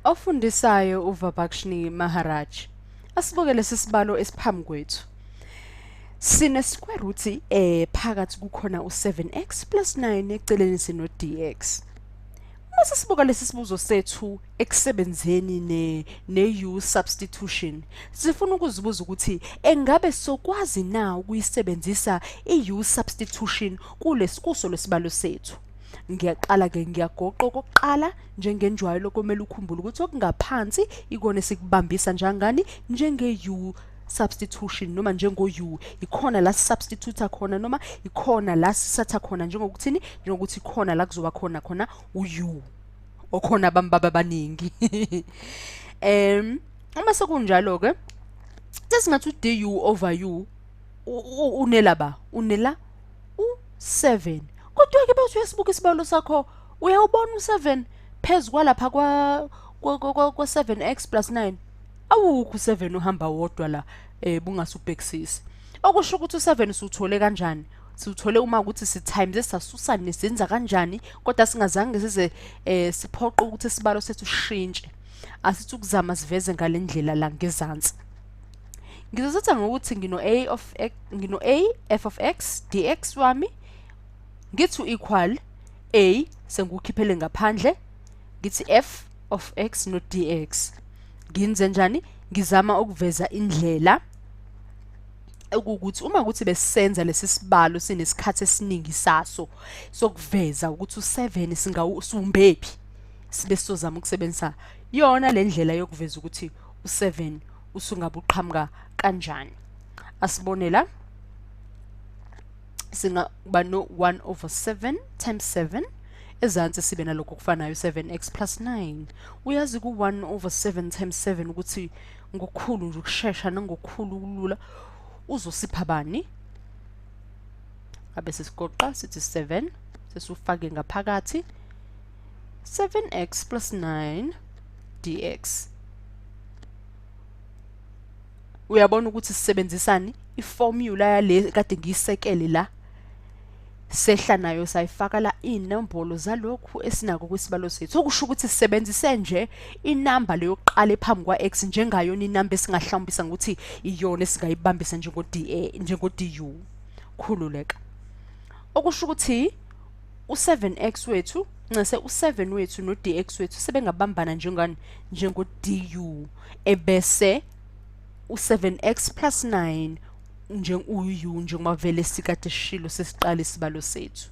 Ofundisayo uVabakshni Maharaj. Asibuke lesi sibalo esiphambi kwethu. Sine square root phakathi kukhona u7x plus 9, eceleni sino dx. Uma sesibuka lesi sibuzo sethu ekusebenzeni ne u substitution, sifuna ukuzibuza ukuthi engabe sokwazi na ukuyisebenzisa i-u substitution kulesikuso lesibalo sethu. Ngiyaqala ke, ngiyagoqa okokuqala. Njengenjwayelo, kumele ukhumbule ukuthi okungaphansi ikona esikubambisa njangani, njenge-u substitution noma njengo-u. Ikhona la sisubstitute khona noma ikhona la sisatha khona, njengokuthini, njengokuthi ikhona la kuzoba khona khona u-u okhona bambaba abaningi. Uma sekunjalo ke, sesingathi u-du over u unela ba unela u-7. Kodwa-ke bese uyasibuka isibalo sakho, uyawubona u-7 phezu kwalapha kwa 7x plus 9? Awukho u-7, uhamba wodwa la. Bungasubhekisisi, okusho ukuthi u-7 siwuthole kanjani? Siwuthole uma ukuthi si-times, sasusa, nesenza kanjani, kodwa singazange size siphoqe ukuthi isibalo sethu sishintshe. Asithi ukuzama siveze ngale ndlela la ngezansi. Ngizothatha ngokuthi ngino a of x, ngino a f of x dx wami, ngithi u-equal a, sengikukhiphele ngaphandle, ngithi f of x no dx. Nginze njani? Ngizama ukuveza indlela ukuthi uma ukuthi besisenza lesi sibalo sinesikhathi esiningi saso sokuveza ukuthi u7 singawusumbephi, sibe sizozama ukusebenzisa yona le ndlela yokuveza ukuthi u7 usungabe uqhamuka kanjani. Asibone la, singaba no 1 over 7 times 7, ezansi sibe nalokho okufanayo, 7x plus 9. Uyazi ku 1 over 7 times 7 ukuthi ngokukhulu nje ukushesha nangokukhulu ukulula uzosipha bani? Abe sesigoqa sithi 7, sesufake ngaphakathi 7x plus 9 dx. Uyabona ukuthi sisebenzisani? Iformula yale kade ngiyisekele la, sehla nayo, sayifaka la iy'nombolo zalokhu esinako kwisibalo sethu, okusho ukuthi sisebenzise nje inamba leyokuqala ephambi kwa-x njengayona inamba esingahlawumbisa ngokuthi iyona esingayibambisa njengo-da, njengo-du. Khululeka. Okusho ukuthi u-7x wethu, ncese, u-7 wethu no-dx wethu sebengabambana njengani? Njengo-du, ebese u-7x plus 9 njengu-u, njengoba vele sikade sishilo sesiqala isibalo sethu.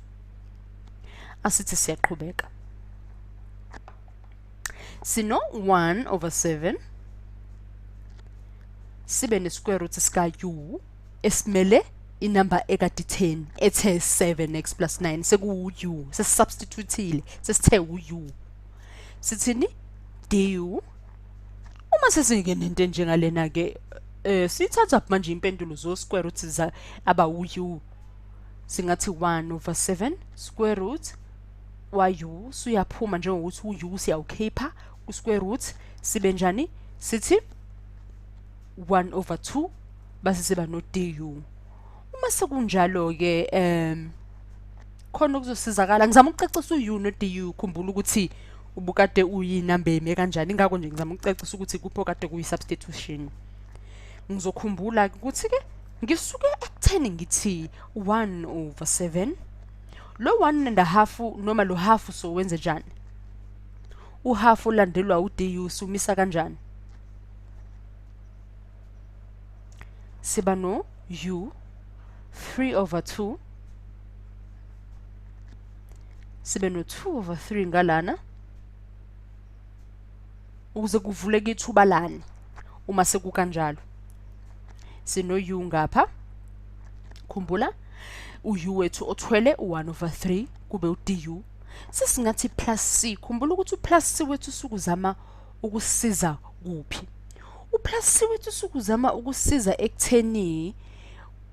Asithi siyaqhubeka, sino 1 over 7, sibe ne-square root sika-u esimele inamba ekade 10 ethe 7x plus 9, sekuwu-u, sesisubstitutile, sesithe u-u. Sithini? Du. Uma sesike nento enjengalena-ke, siyithatha manje impendulo zo square root za aba u-u? Singathi 1 over 7 square root wa-u suyaphuma, njengokuthi u-u siyawukhipha ku-square root, sibe njani? Sithi 1 over 2, base siba no du. Uma sekunjalo-ke, khona okuzosizakala, ngizama ukucacisa u-u no du. Khumbula ukuthi ubukade uyinamba eme kanjani, ingakho nje ngizama ukucacisa ukuthi kuphi kade kuyi-substitution. Ngizokhumbula ukuthi-ke ngisuke ekutheni ngithi 1 over 7, lo 1 and a half noma lo half so wenze njani? Uhalf ulandelwa u-du sumisa kanjani? Siba no u 3 over 2, sibe no 2 over 3 ngalana, ukuze kuvuleke ithuba lani. Uma sekukanjalo, sino u ngapha, khumbula u-u wethu othwele u-1 over 3, kube u-du. Sesingathi plus c. Khumbula ukuthi u-plus c wethu usukuzama ukusiza kuphi? U-plus c wethu usukuzama ukusiza ekutheni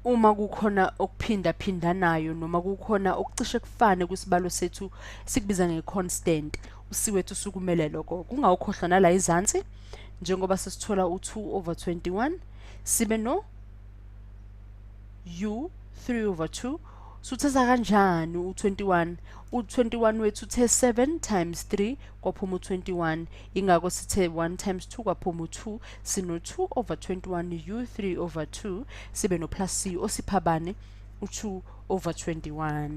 uma kukhona okuphindaphindanayo noma kukhona okucishe kufane kwisibalo sethu, sikubiza nge-constant. U-c wethu usukumele lokho. Kungawukhohlwa nala izansi, njengoba sesithola u-2 over 21, sibe no u 3 over 2. Suthatha kanjani u-21? U-21 wethu uthe 7 times 3 kwaphuma u-21. Ingakho sithe 1 times 2 kwaphuma u-2. Sino-2 over 21 u3 over 2 sibe no-plus c osipha bani? U-2 over 21.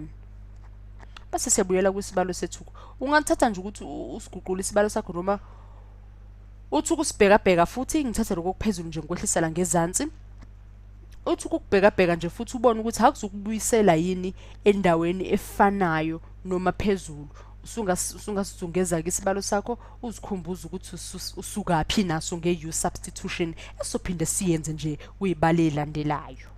Base siyabuyela kwisibalo sethu. Ungathatha nje ukuthi usiguqule isibalo sakho noma uthi ukusibhekabheka futhi ngithathe lokho okuphezulu nje ngikwehlisela ngezansi. Uthi ukukubhekabheka nje futhi ubone ukuthi akuzukubuyisela yini endaweni efanayo noma phezulu. Usungasizungeza-ke isibalo sakho uzikhumbuze ukuthi usukaphi naso nge-u substitution esizophinde siyenze nje kwibala elandelayo.